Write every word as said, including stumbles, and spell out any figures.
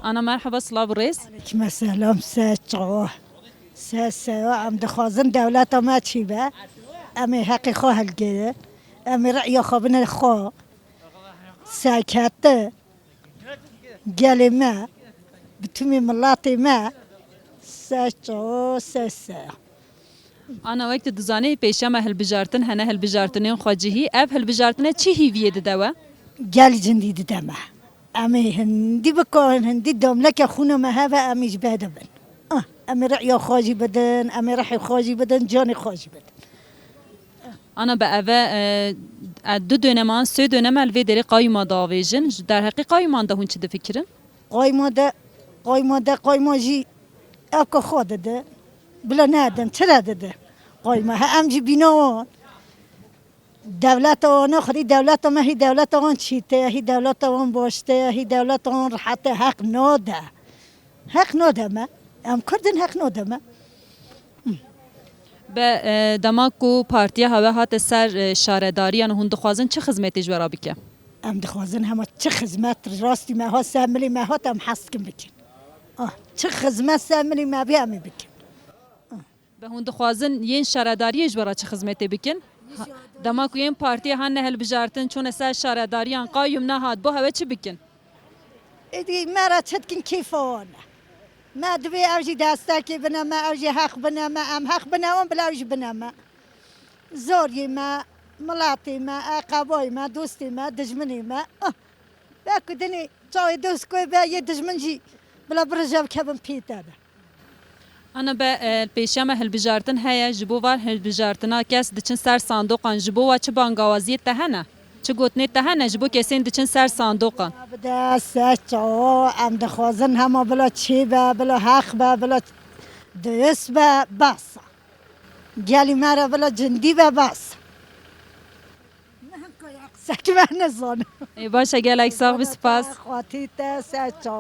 Ana merheba, silav û rêz. Kime selam, se çawa. Se se, em dixwazin dewleta me çî be. Em ê heqê xwe hilgirin. Em ê re'ya xwe bine xwe. Sekete. Gelê me. Bi tûmê miletê me. Se çawa, se se. Ana wek tu dizanî pêşiya me hilbijartin hene, hilbijartinên xwecihî. Ev hilbijartine çi hîviyê dide we? Gel cindî dide me. Em ê hindî bikarin, hindî damleke xûna me heve em ê ji bê de bin. Ah, em ê re'ya xwe jî bidin, em ê rehê xwe jî bidin, canê xwe jî bidin. Ana be eve e, e, du döneman, sê döneme li vê derê qayûma diavêjin. Ji derheqê qayûman de hûn çi difikirin? Qayma de, qayma de, qayma jî evka xwe dide. Bila nedin, çira dide? Qayma he em jî bîna wan. Dewleta wan e, xwedî dewleta me hî dewleta wan çîte ye, hî dewleta wan başte ye, hî dewleta wan rehet e, heq nade. Heq nade me. Em Kurd in, heq nade me. Be e, dema ku partiya hewe hate ser e, şaredariyan, hûn dixwazin çi xizmetê ji we re bike? Em dixwazin hema çi xizmet rastî me hat, ser milê me hat, em hez dikin bikin. Ah, çi xizmet ser milê me bê em ê bikin. Be hûn dixwazin yên şaredariyê ji we re çi xizmetê bikin? Ha, dema ku yên partiyê hane hilbijartin, çûne ser şaredariyan, qayûm nehat, bo hewe çi bikin? Êdî me re çi dikin kêfa wan e. Me divê ew jî destekê bine me, ew jî heq bine me, em heq bine wan bila ew jî bine me. Zoriyê me, miletê me, eqebayê me, dostê me, dijminê me. Ah, be ku dinê çawê dost koy be, yê dijmin jî bila birije bikevin pê te be. Ana be e, pêşiya me hilbijartin heye, ji bo van hilbijartina kes diçin ser sandoqan, ji bo wa çi bangawaziyê te hene? Çi gotinê te hene ji bo kesên diçin ser sandoqan? Bide se çawa, em dixwazin hema bila çê be, bila heq be, bila duyus be, bes. Gelî me re bila cindî be, bes. Min him ka ya qisek me nizanim. Ê, baş e, gelek sax bî, spas. Xwatî te se çawa.